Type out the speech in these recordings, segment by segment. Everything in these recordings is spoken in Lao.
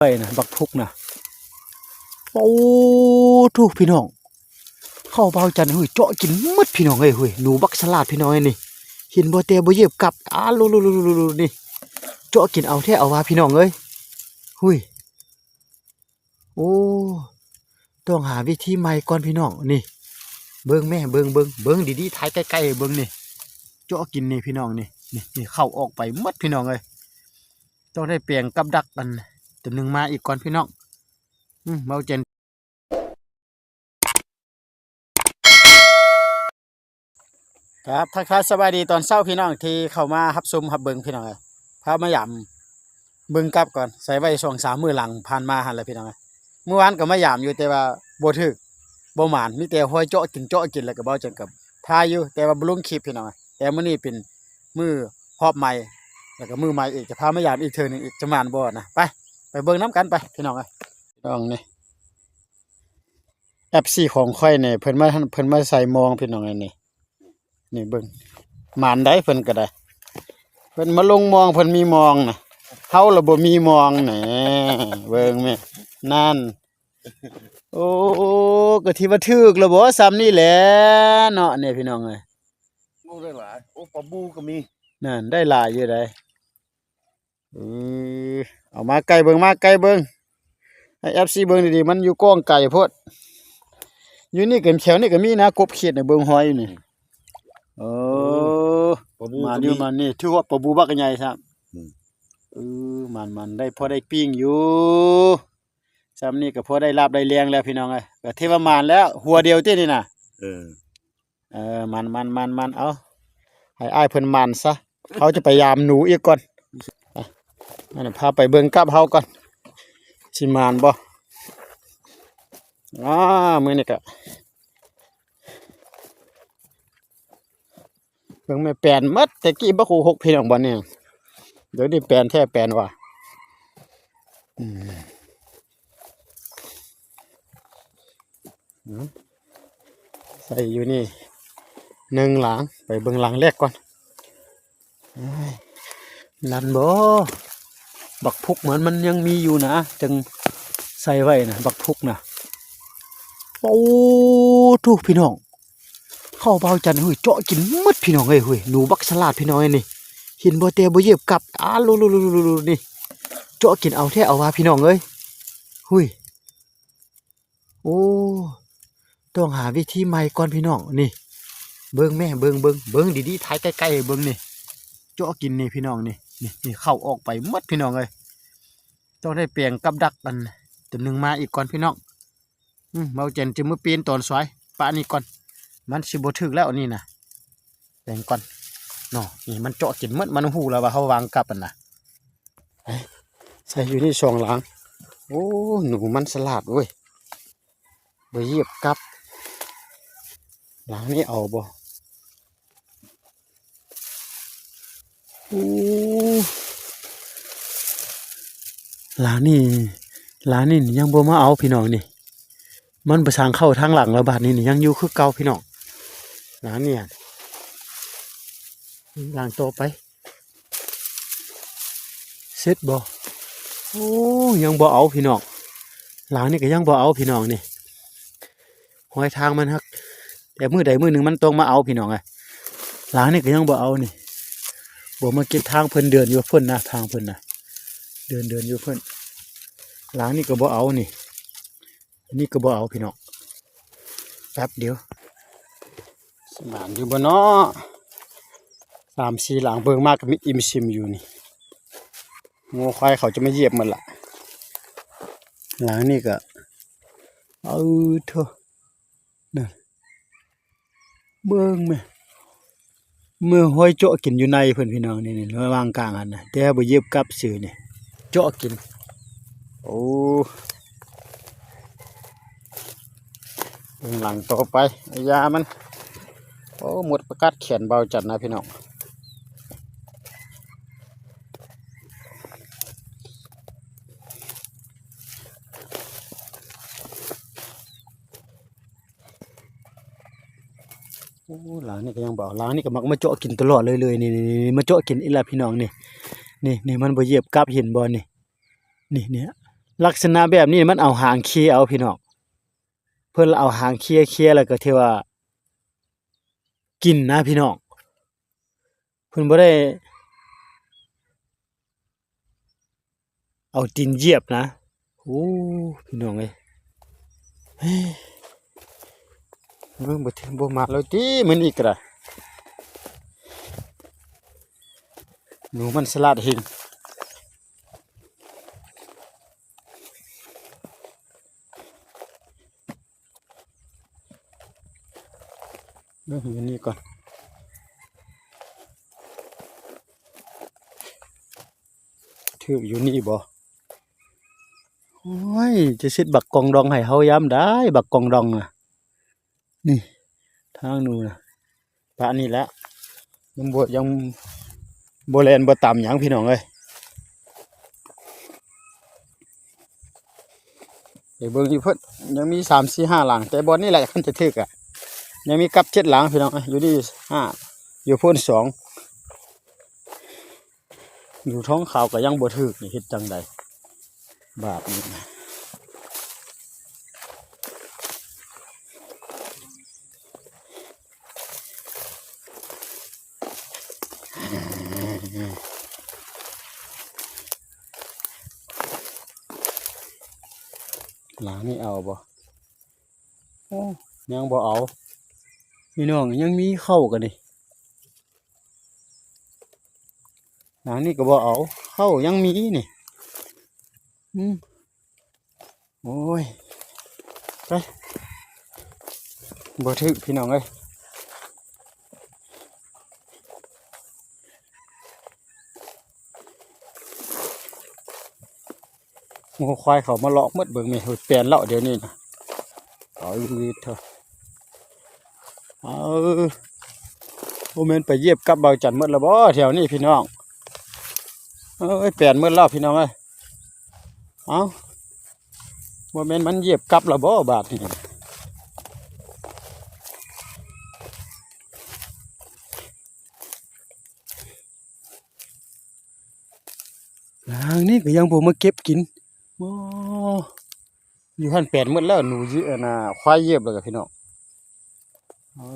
ໄປນະ ບັກພຸກນະ. ໂອ້ ໂທ້ ພີ່ນ້ອງ ເຂົ້າບ່າວຈັນ ຫຸ້ຍ ເຈາະກິນໝົດ ພີ່ນ້ອງເອີຍ. ຫຸ້ຍ ໜູບັກສະຫຼາດ ພີ່ນ້ອງເອີຍນີ້. ເຫັນບໍ່ ແຕ່ບໍ່ຢຽບກັບ. ອາ ໂລໆໆໆ ນີ້ ເຈາະກິນເອົາແທ້ເອົາວ່າ ພີ່ນ້ອງເອີຍ. ຫຸ້ຍ ໂອ້ ຕ້ອງຫາວິທີໃໝ່ກ່ອນ ພີ່ນ້ອງ. ນີ້ ເບິ່ງແມ້ ເບິ່ງ ເບິ່ງ ເບິ່ງດີໆ ຖ່າຍໃກ້ໆ ໃຫ້ເບິ່ງນີ້ ເຈາະກິນນີ້ ພີ່ນ້ອງ. ນີ້ ນີ້ ນີ້ ເຂົ້າອອກໄປໝົດ ພີ່ນ້ອງເອີຍ. ຕ້ອງໄດ້ແປງກັບດັກອັນຕົວໜຶ່ງມາອີກກ່ອນ ພີ່ນ້ອງ. ອືມ ເວົ້າແຈນ ຄັບ ທັກທາຍສະບາຍດີຕອນເຊົ້າ ພີ່ນ້ອງທີ່ເຂົ້າມາຮັບຊົມຮັບເບິ່ງ ພີ່ນ້ອງເອີຍ. ພາມາຢາມເບິ່ງກັບກ່ອນ ໃສ່ໄວ້ສອງສາມມື້ຫຼັງຜ່ານມາຫັ້ນແຫຼະ ພີ່ນ້ອງເອີຍ. ມື້ວານກໍມາຢາມຢູ່ ແຕ່ວ່າບໍ່ຖືກ ບໍ່ໝານ ມີແຕ່ຮອຍເຈາະກິນ ເຈາະກິນ ແລ້ວກໍເວົ້າຈັ່ງກັບຖ່າຍຢູ່ ແຕ່ວ່າບໍ່ລົງຄລິບ ພີ່ນ້ອງເອີຍ. ແຕ່ມື້ນີ້ເປັນມື້ຮອບໃໝ່ ແລ້ວກໍມື້ໃໝ່ອີກ ຈະພາມາຢາມອີກເທື່ອໜຶ່ງອີກ ຈະໝານບໍ່ນະ. ໄປ ໄປເບິ່ງນຳກັນໄປ ພີ່ນ້ອງເອີຍ. ພີ່ນ້ອງນີ້ ເອັຟຊີຂອງຂ້ອຍນີ້ ເພິ່ນມາ ເພິ່ນມາໃສ່ມອງ ພີ່ນ້ອງເອີຍນີ້. ນີ້ເບິ່ງ ໝານໄດ໋ ເພິ່ນກໍໄດ້ ເພິ່ນມາລົງມອງ ເພິ່ນມີມອງນະ ເຮົາລະບໍ່ມີມອງ. ແນ່ ເບິ່ງແມ່ ນັ້ນ ໂອ້ ກໍຖືວ່າຖືກແລ້ວບໍ່ ສ່ຳນີ້ແຫຼະເນາະ. ນີ້ ພີ່ນ້ອງເອີຍ ໂອ້ ໄດ້ຫຼາຍ ໂອ້ ປາບູກໍມີ ນັ້ນ ໄດ້ຫຼາຍຢູ່ໃດ໋. ເອີ ເອົາມາໃກ້ເບິ່ງ ມາໃກ້ເບິ່ງ ໃຫ້ເອັຟຊີເບິ່ງດີໆ ມັນຢູ່ກ້ອງໄກໂພດ. ຢູ່ນີ້ກໍ ແຖວນີ້ກໍມີນະ ກົບເຂດນະ ເບິ່ງຮອຍຢູ່ນີ້. ເອີ ປາບູ ມານຢູ່ ກໍມີ ມານນີ້ ຖືວ່າປາບູບັກໃຫຍ່ຊ້ຳ. ອືມ ເອີ ມານໆ ໄດ້ພໍໄດ້ປີ້ງຢູ່ ສ່ຳນີ້ກໍພໍໄດ້ລາບໄດ້ແລງແລ້ວ ພີ່ນ້ອງເອີຍ. ກໍຖືວ່າມານແລ້ວ ຫົວດຽວຕິນີ້ນະ. ເອີ ເອີ ໝານໆໆໆ ເອົາ ໃຫ້ອ້າຍເພິ່ນໝານຊະ ເຮົາຈະໄປຢາມໜູອີກກ່ອນ. ໄປ ອັນນັ້ນ ພາໄປເບິ່ງກັບເຮົາກ່ອນ ຊິໝານບໍ່. ອາ ມື້ນີ້ກະ ເບິ່ງແມ່ ແປນໝົດ ແຕ່ກີ້ບໍ່ຄູຫົກ ພີ່ນ້ອງ ບ່ອນນີ້ ດຽວນີ້ແປນແທ້ແປນວ່າ. ອືມ ອືມ ໃສ່ຢູ່ນີ້ໜຶ່ງຫຼັງ ໄປເບິ່ງຫຼັງແລກກ່ອນ. ເອີຍ ນັ້ນບໍ່ ບັກພຸກມັນ ມັນຍັງມີຢູ່ນະ ຈຶ່ງໃສ່ໄວ້ນະ ບັກພຸກນະ. ໂອ້ ໂທ້ ພີ່ນ້ອງ ເຂົ້າບ່າວຈັນ ຫຸ້ຍ ເຈາະກິນໝົດ ພີ່ນ້ອງເອີຍ. ຫຸ້ຍ ໜູບັກສະຫຼາດ ພີ່ນ້ອງເອີຍນີ້. ເຫັນບໍ່ ແຕ່ບໍ່ຢຽບກັບ. ອາ ໂລໆໆໆ ນີ້ ເຈາະກິນເອົາແທ້ເອົາວ່າ ພີ່ນ້ອງເອີຍ. ຫຸ້ຍ ໂອ້ ຕ້ອງຫາວິທີໃໝ່ກ່ອນ ພີ່ນ້ອງ. ນີ້ ເບິ່ງແມ້ ເບິ່ງ ເບິ່ງ ເບິ່ງດີໆ ຖ່າຍໃກ້ໆ ໃຫ້ເບິ່ງນີ້ ເຈາະກິນນີ້ ພີ່ນ້ອງ. ນີ້ ນີ້ ນີ້ ເຂົ້າອອກໄປໝົດ ພີ່ນ້ອງເອີຍ. ຕ້ອງໄດ້ແປງກັບດັກອັນຕົວໜຶ່ງມາອີກກ່ອນ ພີ່ນ້ອງ. ອືມ ເວົ້າແຈນຈະມື້ປີນຕອນສວຍ ປະນີ້ກ່ອນ ມັນຊິບໍ່ຖືກແລ້ວອັນນີ້ນະ. ແປງກ່ອນເນາະ. ນີ້ມັນເຈາະກິນໝົດ ມັນຮູ້ແລ້ວວ່າເຮົາວາງກັບຫັ້ນນະ. ໃສ່ຢູ່ນີ້ສອງຫຼັງ. ໂອ້ ໜູມັນສະຫຼາດເວີ້ຍ ບໍ່ຢຽບກັບ. ຫຼັງນີ້ເອົາບໍ່? ໂອ້ ຫຼັງນີ້ ຫຼັງນີ້ຍັງບໍ່ມາເອົາ ພີ່ນ້ອງ. ນີ້ ມັນໄປສ້າງເຂົ້າທາງຫຼັງແລ້ວ ບາດນີ້ນີ້ຍັງຢູ່ຄືເກົ່າ ພີ່ນ້ອງ. ຫຼັງນີ້ ຫຼັງຕໍ່ໄປ ເສັດບໍ່? ໂອ້ ຍັງບໍ່ເອົາ ພີ່ນ້ອງ. ຫຼັງນີ້ກໍຍັງບໍ່ເອົາ ພີ່ນ້ອງ. ນີ້ ຮອຍທາງມັນຮັກ ແຕ່ມື້ໃດມື້ໜຶ່ງມັນຕ້ອງມາເອົາ ພີ່ນ້ອງເອີຍ. ຫຼັງນີ້ກໍຍັງບໍ່ເອົານີ້ ບໍ່ມາເກັບທາງເພິ່ນ ເດີນຢູ່ເພິ່ນນະ ທາງເພິ່ນນະ ເດີນ ເດີນຢູ່ເພິ່ນ. ຫຼັງນີ້ກໍບໍ່ເອົານີ້ ອັນນີ້ກໍບໍ່ເອົາ ພີ່ນ້ອງ. ແປັບດຽວ ຊິໝານຢູ່ບໍ່ເນາະ? ສາມສີ່ຫຼັງ ເບິ່ງມາກໍມີອີ່ມຊິມຢູ່ນີ້ ງົວຄວາຍເຂົາຈະມາຢຽບໝົດລະ. ຫຼັງນີ້ກໍ ເອີ ໂທ້ ນັ້ນ ເບິ່ງແມະ ເມື່ອຫ້ອຍເຈາະກິນຢູ່ໃນເພິ່ນ ພີ່ນ້ອງ. ນີ້ ນີ້ ລະຫວ່າງກາງຫັ້ນນະ ແຕ່ບໍ່ຢຽບກັບຊື່ນີ້ ເຈາະກິນ. ໂອ້ ເບິ່ງຫຼັງຕໍ່ໄປ ອາຍາມັນ. ໂອ້ ໝົດປະກາດແຂນເບົາຈັນນະ ພີ່ນ້ອງ. ໂອ້ ຫຼັງນີ້ກໍຍັງບໍ່ເອົາ ຫຼັງນີ້ກໍມັກມາເຈາະກິນຕະຫຼອດເລີຍໆ. ນີ້ໆໆ ມາເຈາະກິນອີກແລ້ວ ພີ່ນ້ອງ. ນີ້ ນີ້ ນີ້ ມັນບໍ່ຢຽບກັບ ເຫັນບໍ່? ນີ້ ນີ້ ນີ້ ລັກສະນະແບບນີ້ມັນເອົາຫາງເຄຍເອົາພີ່ນ້ອງ. ເພິ່ນລະເອົາຫາງເຄຍໆ ແລ້ວກໍຖືວ່າກິນນະພີ່ນ້ອງ. ເພິ່ນບໍ່ໄດ້ເອົາຕີນຢຽບນະ. ໂອ້ ພີ່ນ້ອງເອີຍ ເຮີ້ຍ ເບິ່ງ ບໍ່ ບໍ່ມາແລ້ວຕິ ມື້ນີ້ກໍໄດ້. ໜູມັນສະຫຼາດເຮງ. ເບິ່ງຢູ່ນີ້ກ່ອນ ຖືກຢູ່ນີ້ບໍ່? ໂອ້ຍ ຈະເຊັດບັກກອງດອງໃຫ້ເຮົາຍາມໃດ ບັກກອງດອງນະ. ນີ້ ທາງໜູນະ ປະນີ້ແຫຼະ ຍັງບໍ່ ຍັງບໍ່ແລ່ນບໍ່ຕຳຫຍັງພີ່ນ້ອງເອີຍ. ໄປເບິ່ງຢູ່ເພິ່ນ ຍັງມີສາມ ສີ່ ຫ້າຫຼັງ ແຕ່ບ່ອນນີ້ແຫຼະຄັນຈະຖືກອະ. ຍັງມີກັບເຈັດຫຼັງພີ່ນ້ອງເອີຍ ຢູ່ນີ້ຫ້າ ຢູ່ພຸ້ນສອງ. ໜູທອງຂາວກໍຍັງບໍ່ຖືກນີ້ ເຮັດຈັ່ງໃດບາດນີ້ນະ? ຫຼັງນີ້ເອົາບໍ່? ໂອ້ ຍັງບໍ່ເອົາ ພີ່ນ້ອງ ຍັງມີເຂົ້າກັນນີ້. ຫຼັງນີ້ກໍບໍ່ເອົາ ເຂົ້າຍັງມີນີ້. ອືມ ໂອ້ຍ ໄປ ບໍ່ຖືກພີ່ນ້ອງເອີຍ. ງົວຄວາຍເຂົາມາເລາະໝົດ ເບິ່ງແມ່ ໂອ້ຍ ແປນເລາະດຽວນີ້ນະ. ເອົາອີກເຖາະ ເອົາ ບໍ່ແມ່ນໄປຢຽບກັບເບົາຈັນໝົດແລ້ວບໍ່ແຖວນີ້ພີ່ນ້ອງ? ເອີຍ ແປນໝົດແລ້ວພີ່ນ້ອງເອີຍ. ເອົ້າ ບໍ່ແມ່ນມັນຢຽບກັບແລ້ວບໍ່ບາດນີ້? ຫຼັງນີ້ກໍຍັງບໍ່ມາເກັບກິນ. ໂອ້ ຢູ່ຫັ້ນແປນໝົດແລ້ວ ໜູ ອັນນ່າ ຄວາຍຢຽບແລ້ວກະພີ່ນ້ອງ. ເອີ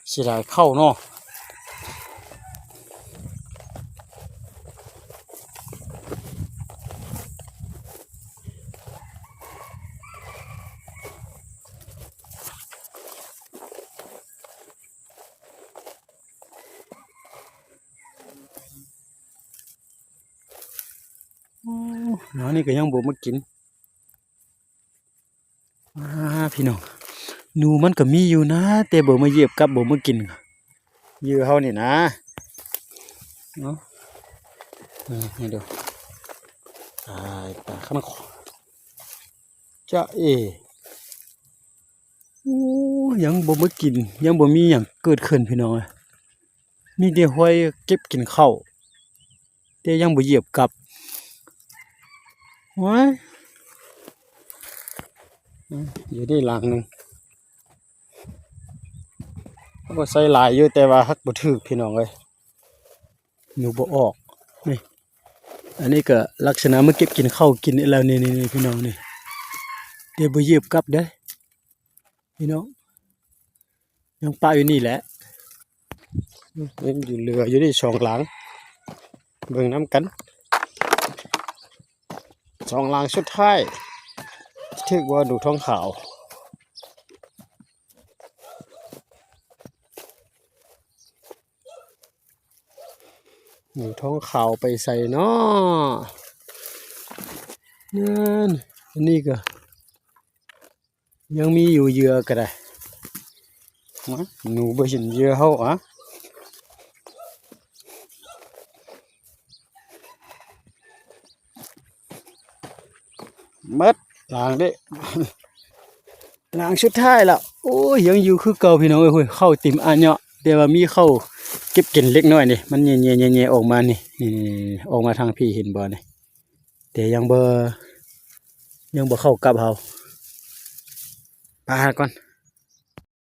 ເສຍດາຍເຂົ້າເນາະ. ໂອ້ ແນວນີ້ກໍຍັງບໍ່ມາກິນ. ອ່າ ພີ່ນ້ອງ ໜູມັນກໍມີຢູ່ນະ ແຕ່ບໍ່ມາຢຽບກັບ ບໍ່ມາກິນ ເຫຍື່ອເຮົານີ້ນະ. ເນາະ ເອີ ນີ້ດູ ຕາຍ ຕາຍ ຄັນ ຈະເອ ໂອ້ ຍັງບໍ່ມາກິນ ຍັງບໍ່ມີຫຍັງເກີດຂຶ້ນ ພີ່ນ້ອງເອີຍ. ມີແຕ່ຫວຍເກັບກິນເຂົ້າ ແຕ່ຍັງບໍ່ຢຽບກັບ. ໂອ້ຍ ຢູ່ນີ້ຫຼັງໜຶ່ງ ເຮົາກໍໃສ່ຫຼາຍຢູ່ ແຕ່ວ່າຮັກບໍ່ຖືກ ພີ່ນ້ອງເອີຍ. ຢູ່ບໍ່ອອກ ນີ້ ອັນນີ້ກໍລັກສະນະມາເກັບກິນເຂົ້າກິນແລ້ວ ນີ້ ນີ້ ພີ່ນ້ອງ ນີ້ ແຕ່ບໍ່ຢຽບກັບເດ້ ພີ່ນ້ອງ ຍັງປະຢູ່ນີ້ແຫຼະ. ຍັງຢູ່ ເຫຼືອຢູ່ນີ້ສອງຫຼັງ ເບິ່ງນຳກັນ ສອງຫຼັງສຸດທ້າຍ ຖືກບໍ່ໜູທອງຂາວ? ໜູທອງຂາວໄປໃສເນາະ? ນັ້ນ ອັນນີ້ກໍຍັງມີຢູ່ ເຫຍື່ອກໍໄດ້. ຫວຍ ໜູບໍ່ເຫັນເຫຍື່ອເຮົາອະ. ໝົດ ຫຼັງເດ້ ຫຼັງສຸດທ້າຍລະ. ໂອ້ຍ ຍັງຢູ່ຄືເກົ່າ ພີ່ນ້ອງເອີຍ. ໂອ້ຍ ເຂົ້າເຕັມອາເຍາະ ແຕ່ວ່າມີເຂົ້າເກັບກິນເລັກນ້ອຍນີ້ ມັນແຍ່ໆໆອອກມານີ້ ນີ້ ອອກມາທາງພີ້ ເຫັນບໍ່ນີ້? ແຕ່ຍັງບໍ່ ຍັງບໍ່ເຂົ້າກັບເຮົາ. ໄປຫາກ່ອນ.